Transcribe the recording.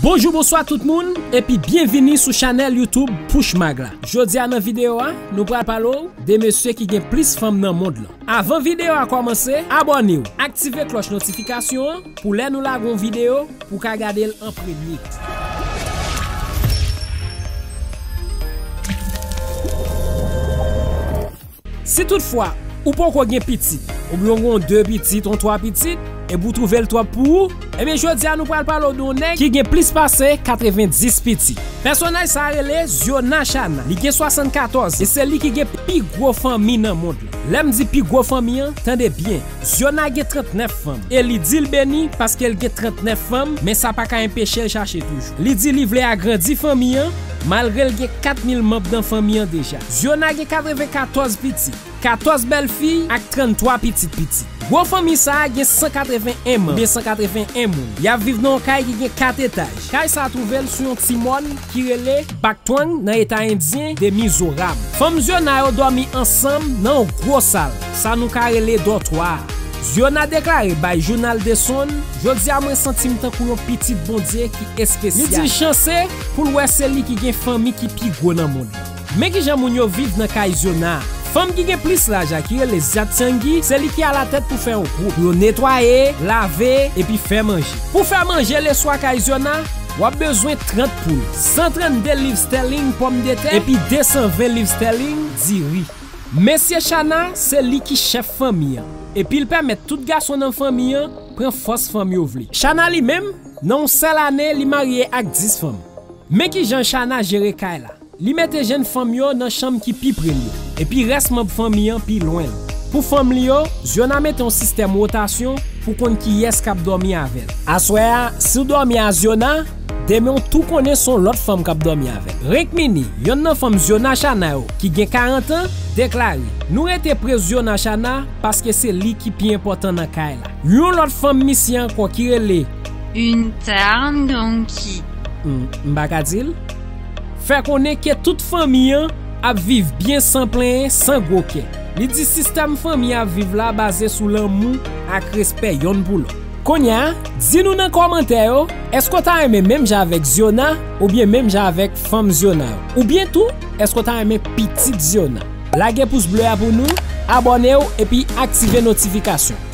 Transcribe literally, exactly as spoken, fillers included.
Bonjou, bonswa tout moun, epi byenvini sou chanèl YouTube Pushmag la. Jodi a nan videyo a, nou pral pale w de mesye ki gen plis fanm nan mond lan. Avan videyo a kòmanse, abòne w, aktive klòch notifikasyon an pou lè nou lage yon videyo, pou w ka gade l an premye. Si toutfwa ou poko gen pitit, oubyen w gen yon de pitit, yon twa pitit, epi w twouve l twòp pou ou, ebyen jodi a nou pral pale w de yon nèg ki gen plis pase katrevenndis pitit. Pèsonaj sa a rele Ziona Chana. Li gen swasannkatòz e se li ki gen pi gwo fanmi nan mond lan. Lè m di pi gwo fanmi an, tande byen. Ziona gen trannèf fanm e li di l beni paske l gen trannèf fanm, men sa pa ka enpeche l chache toujou. Li di li vle agrandi fanmi an, malgre l gen kat mil manm nan fanmi an deja. Ziona gen katrevenkatòz pitit, katòz bèlfi ak tranntwa pitit pitit. Gwo fanmi sa a gen san katreven en manm, oubyen san katreven en moun. Y ap viv nan yon kay ki gen kat etaj. Kay sa a twouve l sou yon ti mòn ki rele Baktwang nan eta endyen de Mizoram. Fanm Ziona yo dòmi ansanm nan yon gwo sal, sa nou ka rele dòtwa a. Ziona deklare bay jounal The Sun, "Jodi a mwen santi m tankou yon pitit Bondye ki espesyal." Li di l chanse pou l wè se li ki gen fanmi ki pi gwo nan mond lan. Men kijan moun yo viv nan kay Ziona a. Fanm ki gen plis laj la ki rele Ziad Tiangi, se li ki alatèt pou fè yon gwoup. Pou yo netwaye, lave, epi fè manje. Pou fè manje leswa kay Ziona, w ap bezwen trant poul, san trannde liv stèling pòmdetè, epi de san ven liv stèling diri. Mesye Chana, se li ki chèf fanmi an, epi l pèmèt tout gason nan fanmi an pran fòs fanm yo vle. Chana li menm, nan yon sèl ane, li marye ak dis fanm. Men kijan Chana jere kay la. Li mete jenn fanm yo nan chanm ki pi pre l yo, epi rès manm fanmi an pi lwen l. Pou fanm li yo, Ziona mete yon sistèm wotasyon pou konn kiyès k ap dòmi avè l. Aswè a, si w dòmi a Ziona, demen w tou konnen se yon lòt fanm k ap dòmi avè l. Renk Mini, yonn nan fanm Ziona Chana yo, ki gen karant an, deklare, "Nou rete pre Ziona Chana paske se li ki pi enpòtan nan kay la." Yon lòt fanm misye ankò ki rele Une Tarn Donkey. Hmm, m pa ka di l. Fè konnen ke tout fanmi an ap viv byen san plenyen, san gwo kè. Li di sistèm fanmi ap viv la baze sou lanmou ak respè yonn pou lòt. Kounye a, di nou nan kòmantè yo, èske w ta renmen menm jan avèk Ziona oubyen menm jan avèk fanm Ziona yo? Oubyen tou, èske w ta renmen pitit Ziona? Lage pous ble a pou nou, abòne w epi aktive notifikasyon.